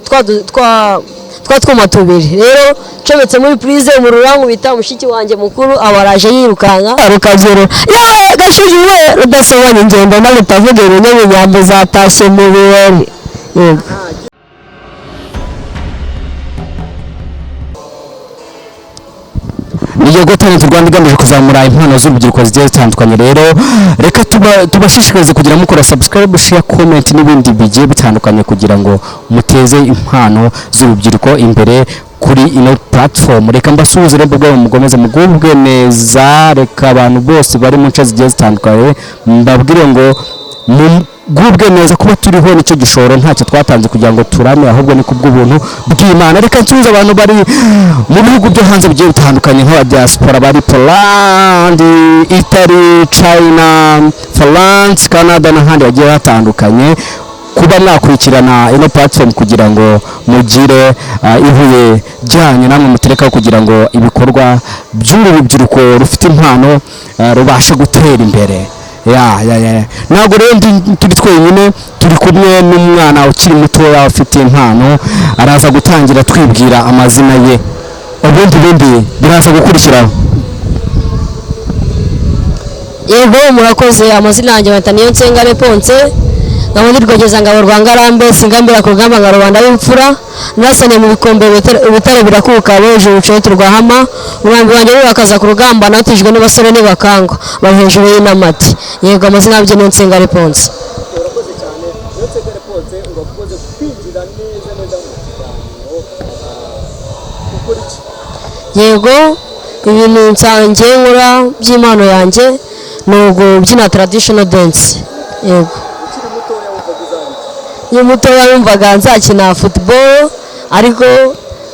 Twa twa twuma tubiri rero ncometse muri prise, umuriro urankubita. Mushiki wanjye mukuru aba araje yirukanka, rukabyero yewe gashugi we, rudasobanya ingendo na rutavuga ibinyoma, inyambo zatashye mu birori. Yego. Ni Yego Talent Rwanda igamije kuzamura impano z'urubyiruko zigiye zitandukanye. Rero reka tubashishikarize kugira mukora subscribe, share, comment n'ibindi bigiye bitandukanye kugira ngo muteze impano z'urubyiruko imbere kuri ino platform. Reka mbasuhuze rero, mbabwire ngo mukomeze mugubwe neza. Reka abantu bose bari mu nce zigiye zitandukanye mbabwire ngo mugubwe neza. Kuba turiho nicyo gishoro, ntacyo twatanze kugira ngo turame, ahubwo ni kubw'ubuntu bw'Imana. Reka nsuhuze abantu bari mu bihugu byo hanze bigiye bitandukanye, nk'aba diaspora bari Poland, Italy, China, France, Canada n'ahandi hagiye hatandukanye, kuba mwakurikirana ino platform kugira ngo mugire ibuye ryanyu namwe muterekaho kugira ngo ibikorwa by'uru rubyiruko rufite impano rubashe gutera imbere. Ya, ntabwo rero turi twenyine, turi kumwe n'umwana ukiri mutoya ufite impano. Araza gutangira twibwira amazina ye, ubundi bindi biraza gukurikiraho. Yego, murakoze. Amazina yanjye bata niyo nsenga Reponse, nkaba ndi Rwogezangabo rwa Ngarambe, singambira ku rugamba nka rubanda w'imfura, narasaniye mu bikombe ubutare birakuka, hejuru urucoto rwa hama, umwambi wanjye wakaza ku rugamba, natijwe n'abasore n'ibakangwa bari hejuru y'inamati. Yego, amazina yanjye niyo nsenga Reponse. Urakoze cyane, Niyonsenga Reponse, urakoze kwinjira neza neza mu kiganiro. Ukora iki? Yego, ibintu nsangiye nkora by'impano yanjye ni ukubyina traditional dance, yego. Ukiri mutoya wumvaga uzaba iki? Iyo mutoya yumvaga nzakina football, ariko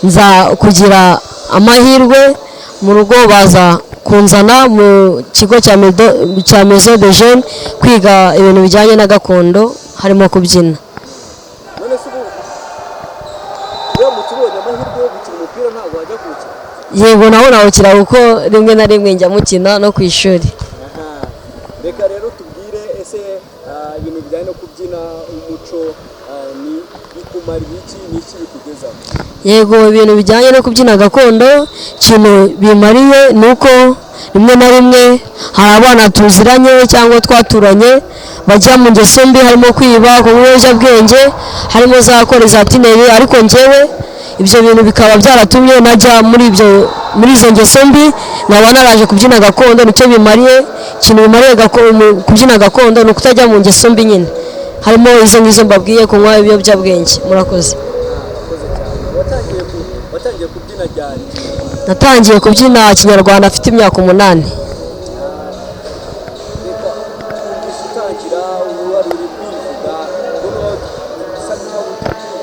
nza kugira amahirwe mu rugo baza kunzana mu kigo cya Maison de Jeunes kwiga ibintu bijyanye na gakondo, harimo kubyina. None se ubu uramutse ubonye amahirwe yo gukina umupira, ntabwo wajya kuwukina? Yego, naho nawukina, kuko rimwe na rimwe njya mukina no ku ishuri. Aha. Reka rero tubwire, ese ibintu bijyanye no kubyina umuco ni bikumariye iki? Ni iki bikugezaho? Yego, ibintu bijyanye no kubyina gakondo, ikintu bimariye ni uko rimwe na rimwe hari abana tuziranye cyangwa twaturanye bajya mu ngeso mbi, harimo kwiba, kunywa ibiyobyabwenge, harimo za kore za tineri, ariko njyewe ibyo bintu bikaba byaratumye najya muri izo ngeso mbi, nkaba naraje kubyina gakondo. Nicyo bimariye. Ikintu bimariye kubyina gakondo ni ukutajya mu ngeso mbi nyine, harimo izo ngizo mbabwiye, kunywa ibiyobyabwenge. Murakoze. Urakoze cyane. Watangiye kubyina ryari? Natangiye kubyina kinyarwanda afite imyaka 8. Reka twumvise utangira wari uri kwivuga, noneho usa nkaho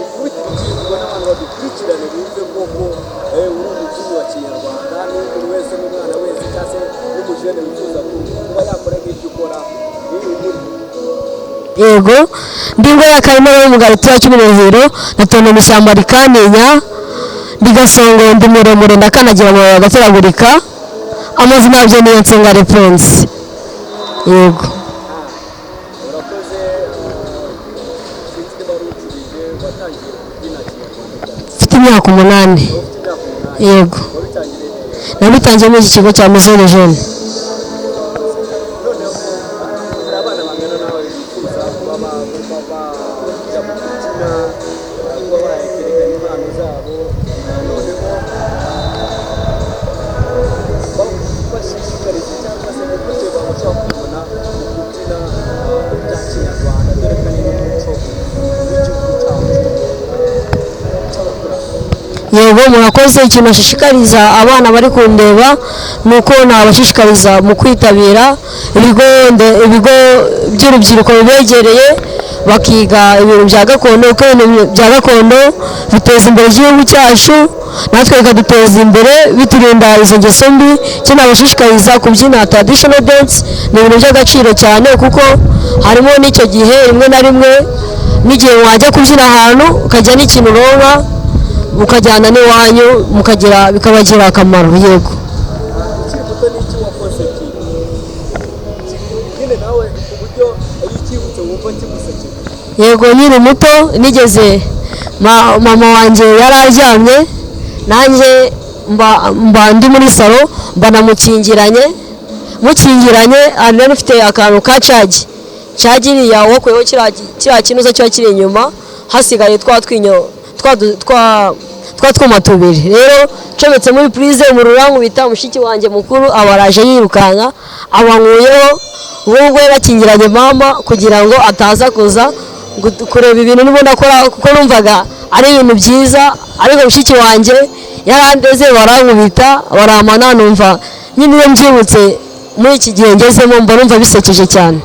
ukubita ibyivugo n'abantu badukurikirane bumve koko uri umubyinnyi wa kinyarwanda, n'umuntu wese n'umwana wese cyangwa se n'umujene wifuza kuba yakora nk'ibyo ukora. Yego, ndi ngo ya karima y'umugarito ya Cyumurehero, natona ishyamba rikantinya, ndi gasongo, ndi muremure, ndakanagira amababi agateragurika. Amazina yabyo niyo nsenga Reponse, yego. Urakoze. Sinzi niba wari ucurije, watangiye kubyina kinyarwanda cyane? Mfite imyaka 8. Ufite imyaka 8? Yego. Wabitangiriye hehe? Nabitangiye muri iki kigo cya Maison de Jeunes. Noneho hari abana bangana nawe bifuza kuba bajya mu kubyina, kuba bakerekana impano zabo, noneho bashishikariza cyangwa se ni gute babasha kwibona mu kubyina bya kinyarwanda, dore ko ari n'umuco w'igihugu cyacu cy'abakurambere? Yego, murakoze. Ikintu nashishikariza abana bari kundeba ni uko nabashishikariza mu kwitabira ibigo by'urubyiruko bibegereye, bakiga ibintu bya gakondo, kuko ibintu bya gakondo biteza imbere igihugu cyacu, natwe bikaduteza imbere, biturinda izo ngeso mbi. Icyo nabashishikariza kubyina traditional dance ni ibintu by'agaciro cyane, kuko harimo n'icyo gihe rimwe na rimwe n'igihe wajya kubyina ahantu ukajya n'ikintu uronka, ukajyana n'iwanyu, mukagira bikabagirira akamaro, yego. Ukiri muto n'iki wakoze nyine nawe ku buryo iyo ukibutse wumva kigusekera? Yego, nkiri muto nigeze mama wanjye yari aryamye, nanjye mba ndi muri salon, mba namukingiranye, mukingiranye. Nari mfite akantu ka charge, charge iriya wakuyeho kiriya kinuza kiba kiri inyuma, hasigaye twa twinyo twa twuma tubiri. Rero ncometse muri prise, umuriro urankubita. Mushiki wanjye mukuru aba araje yirukanka, abankuyeho. Ubwo yarakingiranye mama kugira ngo ataza kuza kureba ibintu n'ubundi akora, kuko numvaga ari ibintu byiza. Ariko mushiki wanjye yarandeze, barankubita, baramana. Numva nyine iyo mbyibutse muri iki gihe ngezemo, mba numva bisekeje cyane.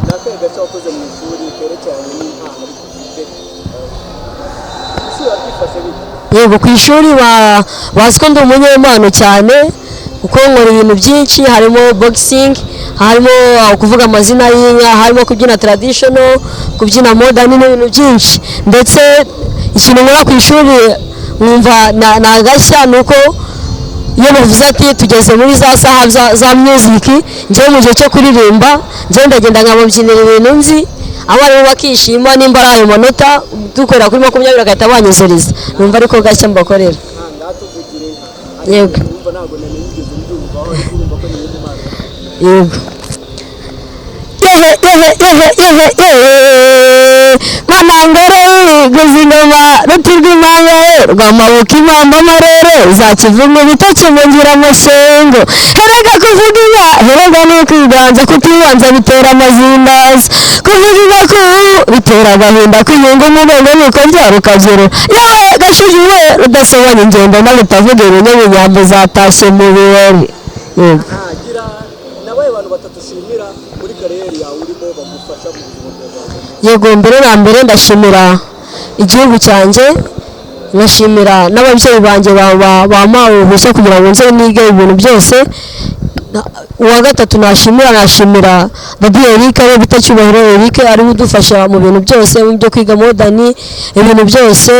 Ni akahe gace wakoze mu ishuri kerekeranye n'impano ariko ufite? Ishuri wabyifashe bite? Yego, ku ishuri bazi ko ndi umunyempano cyane, kuko nkora ibintu byinshi, harimo boxing, harimo kuvuga amazina y'inka, harimo kubyina traditional, kubyina modern n'ibintu byinshi. Ndetse ikintu nkora ku ishuri nkumva ni agashya, ni uko iyo bavuze ati tugeze muri za saha za music, njyewe mu gihe cyo kuririmba, njyewe ndagenda nkababyinira ibintu nzi, abarimu bakishima. Nimba ari ayo manota dukorera kuri 20, bagahita banyuzuriza. Numva ariko gashya mbakorera. Nta ngatuvugire inka. Yego. Urumva ntabwo nari nigeze mbyumvaho, ariko urumva ko ni iyindi mpano. Yego. Yehe yehe yehe yehe yehe, mwanangore guza ingoma, ruti rw'impanga ye rwamabuka, impamba amarere za kivumu, bitakimungira amashengo. Herega kuvuga inka, herega ni ukwiganza, kutibanza bitera amazindazi. Kuvuga inka ku bitera agahinda, kwiyunga umugongo nuko bya rukabyero. Yewe gashugi we, rudasobanya ingendo na rutavuga ibinyabiyambo, zatashye mu birori. Yego. Ntagira nabaye abantu batatu ushimira muri career yawe urimo bagufasha mu buzima bwawe bwa buri munsi. Yego, mbere na mbere ndashimira igihugu cyanjye, nkashimira n'ababyeyi banjye bampaye uruhushya kugira ngo nze nige ibintu byose. Uwa gatatu nashimira, nashimira Daddy Eric, ariwe bita Cyubahiro Eric, ariwe udufasha mu bintu byose, mu byo kwiga modern, ibintu byose,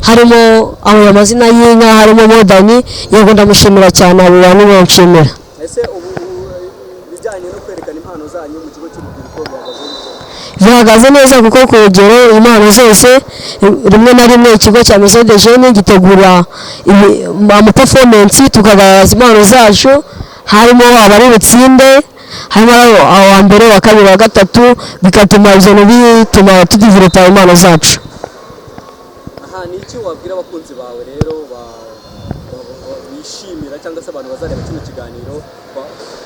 harimo ayo amazina y'inka, harimo modern. Yego, ndamushimira cyane. Abo bantu nibo nshimira. Ese ubu ibijyanye no kwerekana impano zanyu mu kigo cy'urubyiruko bihagaze bite? Bihagaze neza, kuko ku rugero impano zose, rimwe na rimwe ikigo cya Maison de Jeunes gitegura amaperformance, tukagaragaza impano zacu, harimo abari butsinde, harimo uwa mbere, uwa kabiri, uwa gatatu, bigatuma ibyo bintu bituma tudevelopa impano zacu. Aha, ni iki wabwira abakunzi bawe rero bishimira, cyangwa se abantu bazareba kino kiganiro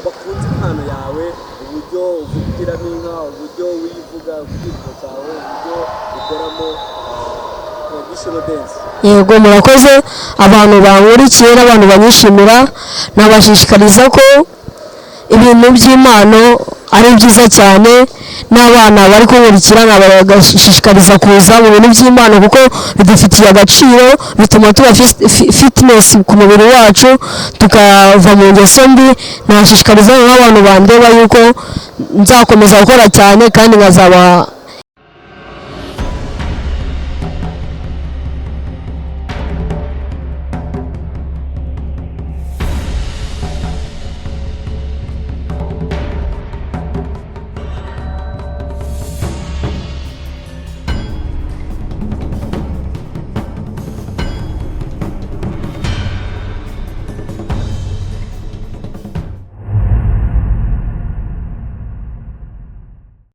bakunze impano yawe, uburyo uvugiramo inka, uburyo wivuga ku cyivugo cyawe, uburyo ukoramo traditional dance? Yego, murakoze. Abantu bankurikiye n'abantu banyishimira, nabashishikariza ko ibintu by'impano ari byiza cyane, n'abana bari kunkurikira nkabashishikariza kuza mu bintu by'impano, kuko bidufitiye agaciro, bituma tuba fitness ku mubiri wacu, tukava mu ngeso mbi. Nabashishikariza nk'abantu bandeba yuko nzakomeza gukora cyane kandi nkazaba